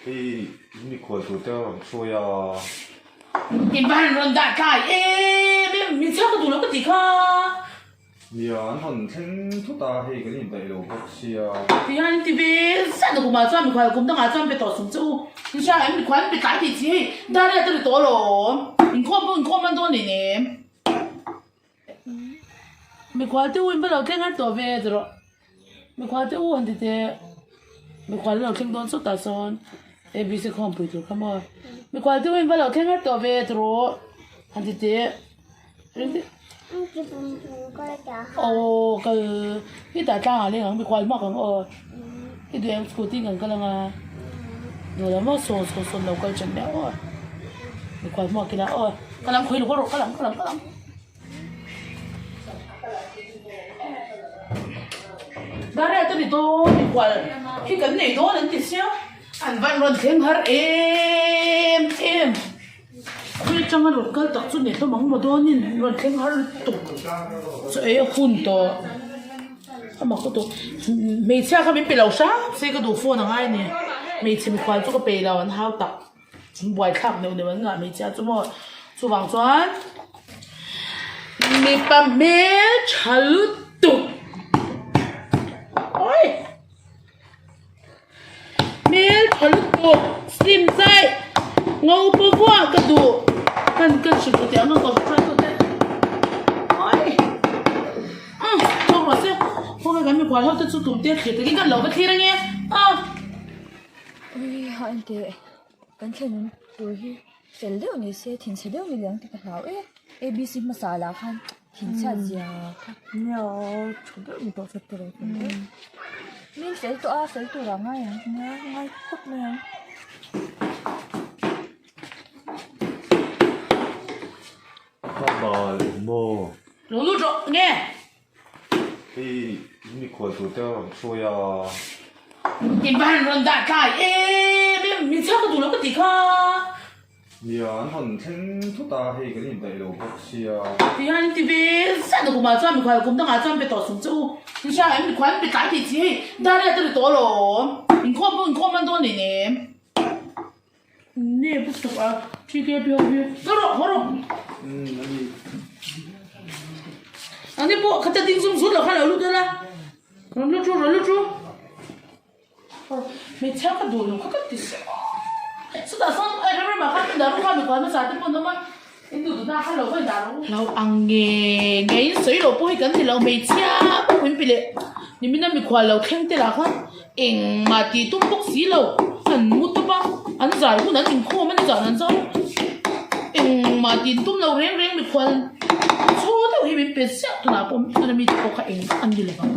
Hei mikhual tur te a rawn hruai a. In va han rawn dah tlai em em, min chhiat ka duh lo ka ti kha. Nia, an rawn thleng thut a, hei kan indaih lo bawk sia. Ti hian in ti ve zat a kumah chuan mikhual kum dangah chuan pe tawh sum che u. In hria em mikhual an pe tlai tih chi hei dar riat a ri tawh alawm. Inkhawm pawh inkhawm man dawn nen em. Mikhual te u in va lo thleng har tawh ve ti rawh. Mikhual te u han ti teh. Mikhual an lo thleng dawn sawtah sawn ABC khawmpui tur kha maw. Mikhual te u in va lo thleng har tawh ve ti rawh han ti teh. Aw kal hetah tlangah leng ang mikhual hmak ang aw. I duh em scooty in kan kal anga duh lo maw saw saw sawn lo kal ṭan mai aw. Mikhual hmuak ila aw ka lam khawi luk rawh ka lam ka lam ka lam. Dariat a ni dawn mikhual hi kan nei dawn an ti sia an van rawn thleng har em em khawi atanga rawn kal tak chu ni hlawm ang maw dawnin rawn thleng har lutuk chaw ei a hun tawh a mak lutuk hmeichhia kha min pe lo hram se ka duh phone a ngai a ni hmeichhe mikhual chu ka pe lo an hau tak. An buaithlak neuh neuh an ngah hmeichhia chu maw chuvang chuan mipa hmeltha lutuk awii hmeltha lutuk slim zai ngo pa vuah ka duh kan kan hrilh tawh teh ang a ka hrilh tawh teh awii umm chhuak rawh se khawnge kan mikhual ho te chu tum te thlir takin kan lo va thlir ange a. Ui ha engteh kan thlen tur hi fel deuh ni se thinchhe deuh ni liang tih ka hlau e abc hmasa lah khan thinchhiat zia kha nia tha deuh ni tawh se tawh min fel tawh a fel tur ah ngai ang nia ngai khawp mai ang. Ka bal maw. Lo lut rawh nge. Hei mikhual tur te a rawn hruai a. In va han rawn dah tlai em em, min chhiat ka duh lo ka ti kha. Nia, an rawn thleng thut a, hei kan indaih lo bawk sia. Ti hian in ti ve zat a kumah chuan mikhual kum dangah chuan pe tawh sum che u. In hria em mikhual an pe tlai tih chi hei dar riat a ri tawh alawm. Inkhawm pawh inkhawm man dawn nen em. Nep lutuk a TKP ho hi kal rawh haw rawh. Umm a ni. Ani pawh khata ding zum zut lo kha lo lut ula. Rawn lut ru rawn lut ru. Hmeichhia ka duh lo kha ka ti se. Chutah sawn ai rem rem ah khan in dah ru kha mikhual hmasa te pawh an awm a. In duh duhna kha lo va in dah ru. Lo ang nge nge in sawi loh pawh hi kan ti lo hmeichhia pawh in pi leh nimina mikhual lo thleng te lah khan engmah tih tum bawk si lo an mu tawp a an zai hun an inkhawm a ni zan an zau engmah tih tum lo reng reng mikhual chaw deuh hi min pe ziah tunah pawh tuna mite pawh kha engmah an ni lo vang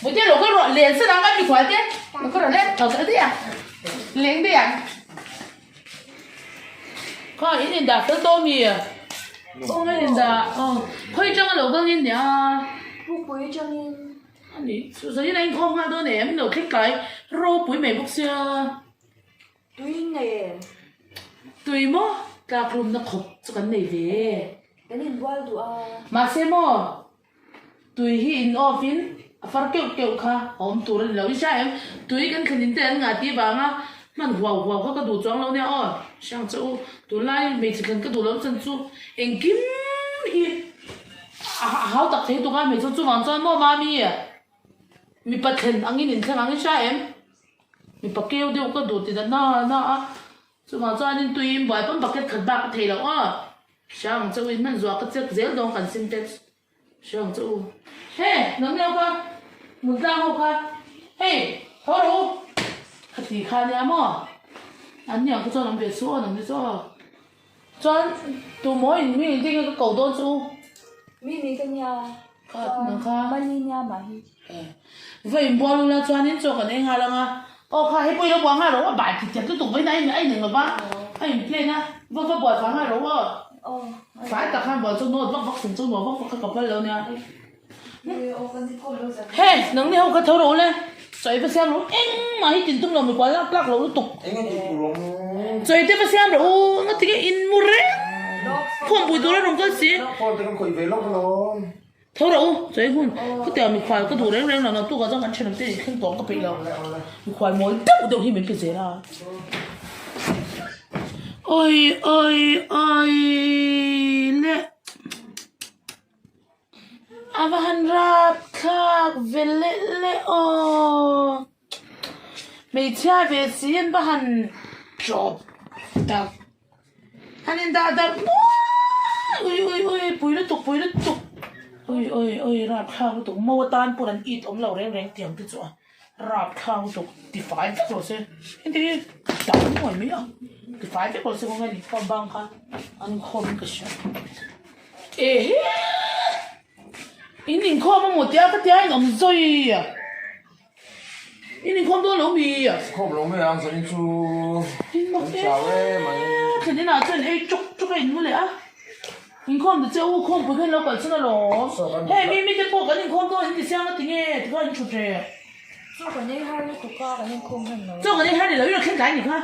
Mutia lo ka rawh len san ang a mikhual te lo ka rawh le lo ka daih a leng daih ang. Kha in in dah fel tawh mi? Aw in in dah aw khawi atanga lo kal ngin nia? Pukpui atangin. Ani chu zanin a inkhawm nghal dawn em lo thleng tlai ropui mai bawk sia. Tui in nei em? Tui maw tlak hlumna khawp chu kan nei ve. Kan inbual duh a. Mahse maw Tui hi in off in a far keuh keuh kha a awm tur a ni lo. I hria em? Tui kan thlen in te an ngah tih vanga hman huau huau kha ka duh chuang lo nia aw. Hriang che u, tunlai hmeichhe thlen ka duh loh chan chu engkim hi a hau tak thei tuk a, hmeichhe chuvang chuan maw mami mipa thlen angin in thleng ang i hria em? Mipa keu deuh ka duh ti ta na na a, chuvang chuanin tui in buai pawn bucket khat bak a thei loh aw. Hriang che u in hman zuah ka check zel dawn kan sintex. Hriang che u. He, nang leo kha, mun tlang ho kha, hei, tho rawh u, ka ti kha nia maw? An ni ang kha chuan awm ve chu aw, nang ni chu aw. Chuan tumaw in mi in tinge ka ko dawn chu u. Mi mi ka nia, Kha nang kha. Mali nia mah hi. Va inbual ula chuanin chaw kan ei nghal ang a, aw kha hei pawh i lo buai nghal rawh a, bai ti tiat lutuk vawiin a in a ineng lo va, a in plan a, va va buai fai nghal rawh aw, fai tak khan buai chu nawt vak vak chung chu nuam vak vak kha ka phal lo nia. He nangni ho kha tho rawh ule, chaw ei va siam rawh u, engmah hi tin tum lo mikual lak tlak lo lutuk, chaw ei te va siam rawh u, ngatinge in mu reng, khawmpui tur a rawn kal si. Tho rawh u, chawi hun. Khutiang mikhual ka duh reng reng lo, naktukah chuan kan thenawm te in thleng tawng ka peih lo. Mikhual mawl deuh deuh hi min pe zel a. Oi oi oi le. A va han rap thlak ve leh leh aw. Hmeichhia ve si an va han tawp tak. An in dah darh muai ui ui ui pui lutuk pui lutuk ui ui ui rapthlak lutuk mo atan pawn an it awm lo reng reng tiang te chu a rapthlak lutuk tifai vek rawh se heng te hi dang muai mai a tifai vek rawh se kawng hian inkhawm bang kha an inkhawm in ka hria ehe in inkhawm a maw tia ka tia in awm zawi a. In inkhawm dawn lo mi? Khawm lo mai ang zanin chu kan chau e mai. Thlen inah chuan ei chawk chawk a inmu leh a. Inkhawm ta che u, khawmpui khan lo kal chun alawm. Hei mi mite pawh kan inkhawm dawn in ti siang a ti nge ti kha in thut reh. Chaw kan ei har lutuk a, kan inkhawm hman lo. Chaw kan ei har ni lo, i rawn thleng tlai ni kha.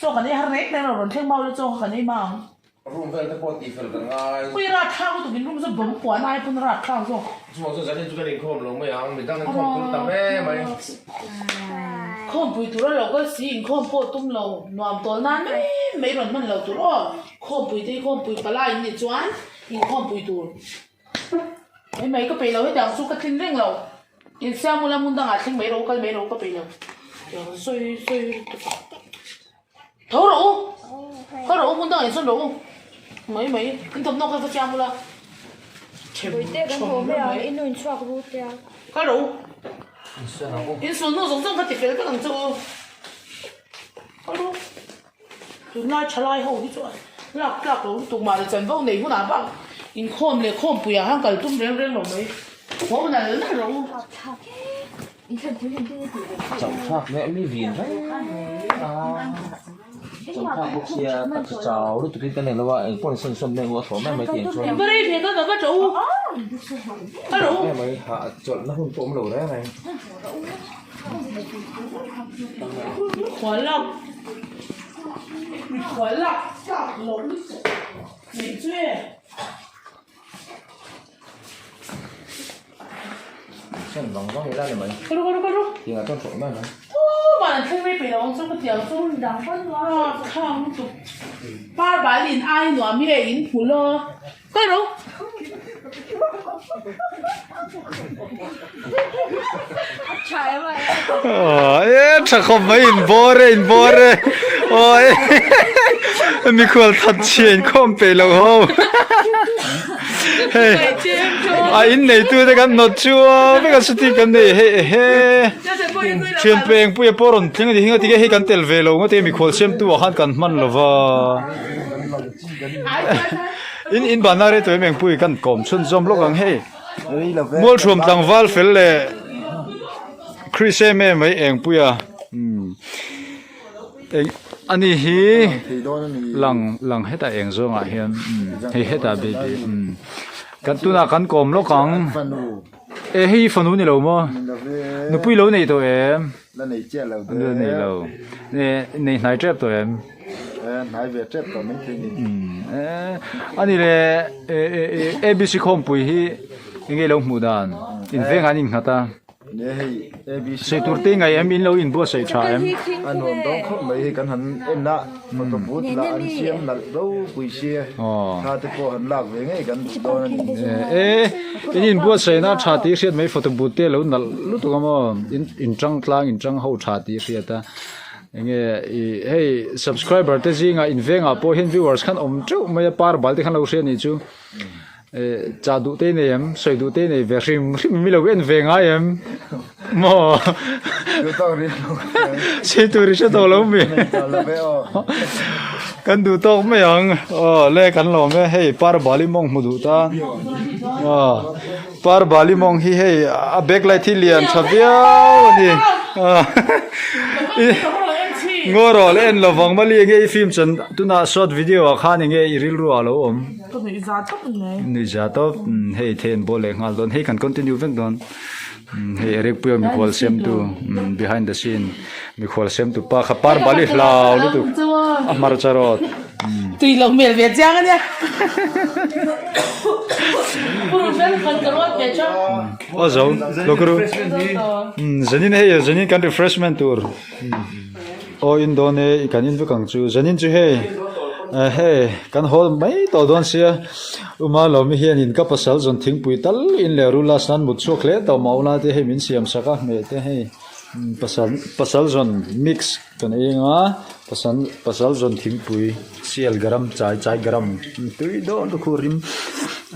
Chaw kan ei har reng reng lo, rawn thleng mau ila chaw kha kan ei mang. Room vel te pawh tih fel ka ngai. Ui rat thlak lutuk in room chu bawm puan ai pawn rat thlak zawk. Chuvang chuan zanin chu kan inkhawm lo mai ang, midang inkhawm tur tam em mai. Khawmpui tur a lo kal si inkhawm pawh tum lo nuam tawl nan mai mai rawn hman lo tur aw. Khawmpui te hi khawmpui pala in nih chuan inkhawmpui tur. Mai mai ka peih lo hetiang chu ka tlin reng lo. Insiam ula hmun dangah thleng mai rawh u kal mai rawh u ka peih lo. Tiang sawi sawi lutuk. Tho rawh u, tho rawh u hmun dangah insawn rawh u, mai mai, in thawmhnaw kha va siam ula, them chhawm ber mai. Kal rawh u, in sulhnu zawng zawng kha ti fel vek ang che u, kal rawh u, tunlai thalai ho hi chu a lak tlak lo lutuk mahni chanvo nei hunah bak inkhawm leh khawmpuiah khan kal tum reng reng lo mai, haw nal nal rawh u. Chauhthlak leh mi vin reng a, chauhthlak bawk sia taksa chau lutuk hi ka nei lo a, engpawh ni sawn sawn mai ang a thlawh mai mai tih ang chuan em mai hah chawlhna hun pawh awm lo reng reng. Sawn vang vang ila ni mai. Ka ru ka ru ka ru. Tiangah chuan thlawh mai mai. Pu man an thleng rei peih lo ang chu ka tiang chu dang pawn a khang lutuk. Par bal in ai nuam hi in hmu lo. Ka ru. E tha khawp mai in bawr e in bawr e awi mikhual that chhia inkhawm peih lo ho hei a in nei tu te kan hnawt chu a vek a chuti kan nei hei ehe thian peng puia pawh rawn thleng a ni hi ngatinge hei kan tel ve lo ngatinge mikhual siamtu ah khan kan hman lo va in in banna rei tawh em engpui kan kawm chhunzawm lawk ang hei. Mualthuam tlangval fel leh Chris em em mai engpui a umm eng ani hi lang lang hetah eng zawngah hian umm hei hetah baby umm kan tunah kan kawm lawk ang e hei hi fanu ni lo maw nupui lo nei tawh em La nei chiah lo de. La nei lo. Nei hnai tep tawh em? Hnai ve tep tawh mai thei ni. Ani le ABC khawmpui hi enge lo hmuh dan? In veng an innghat a. Ne hei ABC. Sei tur te ngai em in lo in buatsaih tha em? A nuam dawn khawp mai hei kan han en a photo booth lah an siam nalh ropui sia. Thla te pawh han lak ve ngei kan duh dawn a ni. E in in buatsaihna tha tih hriat mai photo booth te lo nalh lutuk a maw in in tang tlang in tang ho tha tih hriat a enge ih hei subscriber te zingah in vengah pawh hian viewers khan awm teuh mai a par bal te khan lo hria a nih chu eh chah duh te nei em sawi duh te nei ve hrim hrim mi lo en ve ngai em maw sei tur i hre tawh lo mi kan duh tawk mai ang aw le kan lawm e hei par bali mawng hmu duh ta aw par bali mawng hi hei a backlight hi lian tha viau a ni ngaw rawh le en lovang mali enge i film chan tunah short video ah khan enge i rilru ah lo awm Ka nuih za tawp mai. Nuih za tawp hei thei an bawl leh nghal dawn hei kan continue vek dawn hei Eric Puia mikhual siamtu behind the scene mikhual siamtu pa kha par bali hlau lutuk a hmarcha rawt. Tui lo hmel ve chiang a nia. Puru fel khan ka ruat ve tha. Aw zo, lo ka ru. Zanin hei zanin kan refreshment tur. Aw in dawn e, kan in vek ang chu. Zanin chu hei hei kan hawl mai tawh dawn sia. Uma Lawmi hianin ka pasal zawn thingpui tal in leh ru last nan mut chhuak hle tawh maula te hei min siam sak a hmeh te hei pasal pasal zawn mix Kan ei anga pasal pasal zawn thingpui sial garam chai chai garam tui dawn te khu rim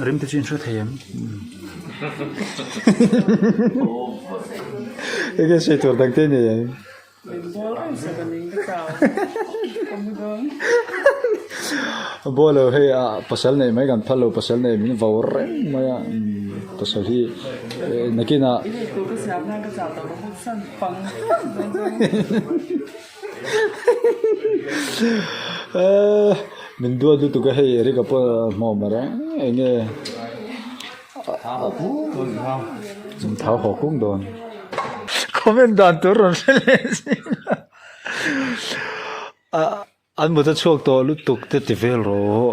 rim te chu in hre thei em enge sawi tur dang te nei em bawl lo hei ah pasal nei mai kan phal lo pasal nei min vau reng mai a pasal hi nakinah. Min duat lutuk a hei Eric a pawh hmawm a reng eng nge thau haw kung dawn comment dan tur rawn hre leh zing a an mut a chhuak tawh lutuk te ti vel rawh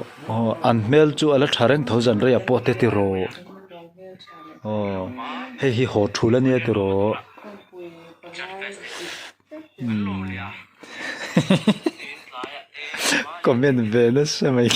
an hmel chu a la tha reng tho zan rei ah pawh te ti rawh aw hei hi haw thul a nia ti rawh comment ve nasa mai